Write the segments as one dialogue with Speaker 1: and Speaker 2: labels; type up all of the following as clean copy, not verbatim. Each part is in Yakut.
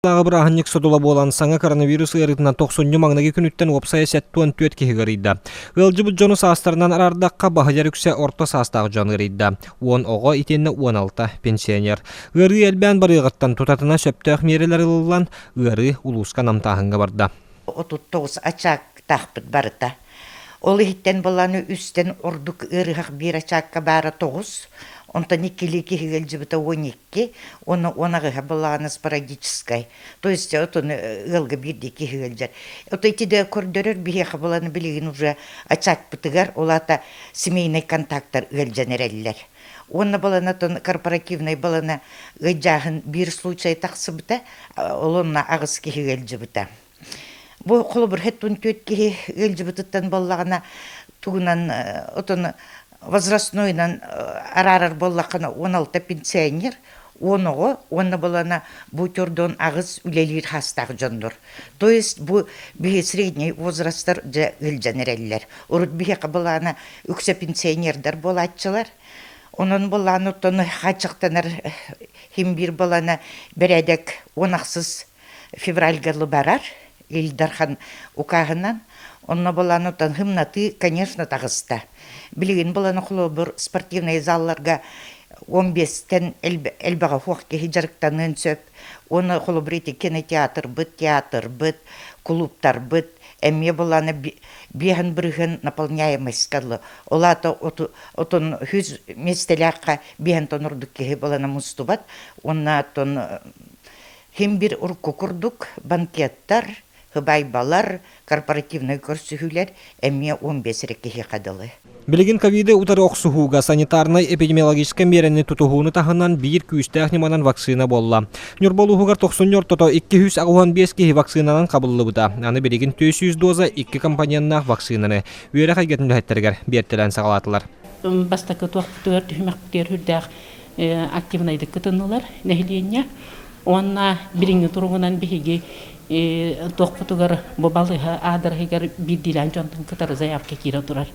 Speaker 1: Сыллааҕы бырааһынньык содула буолан, саҥа коронавирус ыарыытынан тохсунньу маҥнайгы күнүттэн уопсайа 74 киһи ыарыйда. Ыалдьыбыт дьону саастарынан араардахха, баһыйар үксэ орто саастаах дьон ыарыйда. 10 оҕо итиэннэ 16 пенсионер. Ыарыы элбээн барыаҕыттан тутатына сөптөөх миэрэлэр ылыллан, ыарыы улууска намтааһыҥҥа барда.
Speaker 2: 39 ачаактаахпыт барыта. Ол иһиттэн былааны үстэн ордук ыарыһах биир ачаакка баара тоҕус, онтон иккилии киһи ыалдьыбыта 12, уонна 18 былаана спорадическай. То есть отон ыалга биирдии киһи ыалдьар. Ото ити да көрдөрөр биһиэхэ былааны билигин уже ачаакпытыгар ол аата семейный контактар ыалдьан эрэллэр. Уонна балана тон корпоративнай балана ыалдьааһын биир случай тахсыбыта, ол онно аҕыс киһи ыалдьыбыта. Бу холобур 74 киһи ыалдьыбытыттан буоллаҕына тугунан отон возрастнойунан араарар буоллаххына 16 пенсионер, 10 оҕо уонна булана бу төрдөн аҕыс үлэлиир хаастаах дьоннор. То есть бу биһи средний возрастар дьэ ыалдьан эрэллэр. Урут биһиэхэ былаана үксэ пенсионердар буолааччылар. Онон былаан оттон хааччахтанар хим биир балана бэрээдэк 10 ахсыс февральга барар Ил Дархан укааһынан. Онно былаанытан хымнатыы, конечно, таҕыста. Билигин быланы холобур спортивнай залларга 15-тэн элбэҕэ суох киһи дьарыктаныан сөп. Уонна холобур ити кинотеатрбыт, театрбыт, кулууптарбыт эмиэ былаана биэһэн бырыһыан наполняемость Ол аата отон үс миэстэлээххэ биэһэн ордук киһи былана мустубат. Уонна оттон Ким бир урукку курдук банкеттар, һыбайбалар, корпоративнай көрсүһүүлэр эмиэ 15 эрэ киһиэхэ дылы.
Speaker 1: Билигин ковиды утары охсуһууга санитарнай-эпидемиологическай миэрэни тутуһууну таһынан биир күүстээх ньыманан вакцина буолла. Ньурба улууһугар тохсунньу ортото 285 киһи вакцинанан хабыллыбыта. Аны билигин 400 доза икки компоненнаах вакцинаны үөрэх эйгэтин үлэһиттэригэр биэртэлээн саҕалаатылар.
Speaker 3: Бастакы туохпутугар түһүмэхпитигэр сүрдээх активнайдык кытыннылар нэһилиэнньэ. Уонна билиҥҥи туругунан биһиги туохпутугар бу балыыһа аадырыһыгар биирдиилээн дьонтон кытары заявка киирэ турар.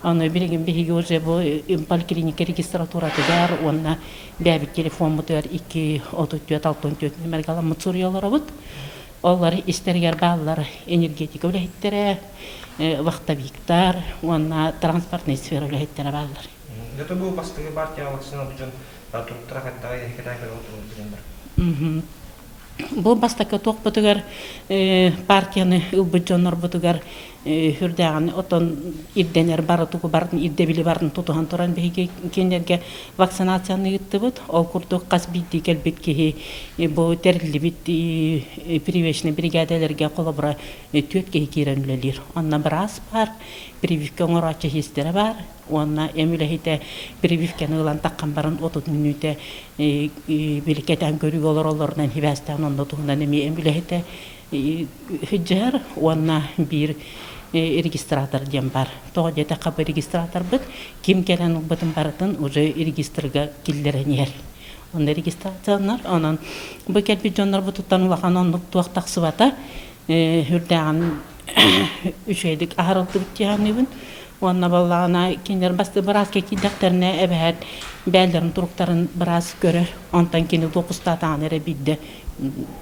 Speaker 3: Аны билигин биһиги уже бу поликлиника регистратуратыгар уонна бэйэбит телефоммутугар 2 34 64 нүмергэ аламмыт суруйа олоробут. Олор истэригэр бааллар энергетика үлэһиттэрэ, вахтовиктар уонна транспортнай сфера үлэһиттэрэ бааллар.
Speaker 1: Это бу бастакы партия вакцина дьон туруктара хайдаҕый эһикэтээн көрө отурун
Speaker 3: Бу бастакы туохпутугар партияны ылбыт дьоннорбутугар хүрдээҕин отон ирдэнэр бары тугу барын ирдэбили барын тутуһан туран биһиги кинилэргэ вакцинацияны ыыттыбыт. Ол курдук хас биирдии кэлбит киһи бу тэриллибит прививочный биригээдэлэргэ холобура түөрт киһи киирэн үлэлиир. Онно быраас баар, прививка оҥорооччу сиэстэрэ баар, уонна эм үлэһитэ прививканы ылан таххан баран 30 мүнүүтэ били кэтээн көрүүгэ олороллорунан сибээстээн онно туһунан эмиэ эм үлэһитэ сылдьыһар уонна биир регистратор диэн бар. Тоҕо диэтэххэ бу регистраторбыт ким кэлэн ылбытын барытын уже регистрга киллэрэн иһэр. Онно регистрацияланар. Онон бу кэлбит дьоннорбутуттан улахан оннук туох тахсыбата. Үрдээҕин үчүгэйдик аһарылтыбыт дии саныыбын. Уонна буоллаҕына кинилэр бастыы бырааска киирдэхтэринэ эбэһээт бээлэрин туруктарын быраас көрөр. Онтон кини туохустаатаҕына эрэ биирдэ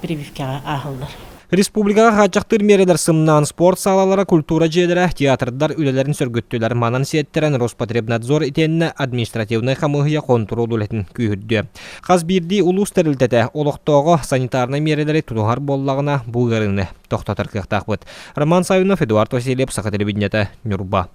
Speaker 3: прививкаҕа ааһаллар.
Speaker 1: Республикаҕа хааччахтыыр миэрэлэр сымнаан спорт саалалара, культура дьиэлэрэ, театрдар үлэлэрин сөргүттүлэр. Манан сиэттэрэн Роспотребнадзор итиэннэ административнай хамыыһыйа хонтуруол үлэтин күүһүрдүө. Хас биирдии улуус тэрилтэтэ олохтооҕо санитарнай миэрэлэри тутуһар буоллаҕына, бу ыарыыны тохтотор кыахтаахпыт. Роман Савинов, Эдуард Васильев, Саха телевидениета, Ньурба.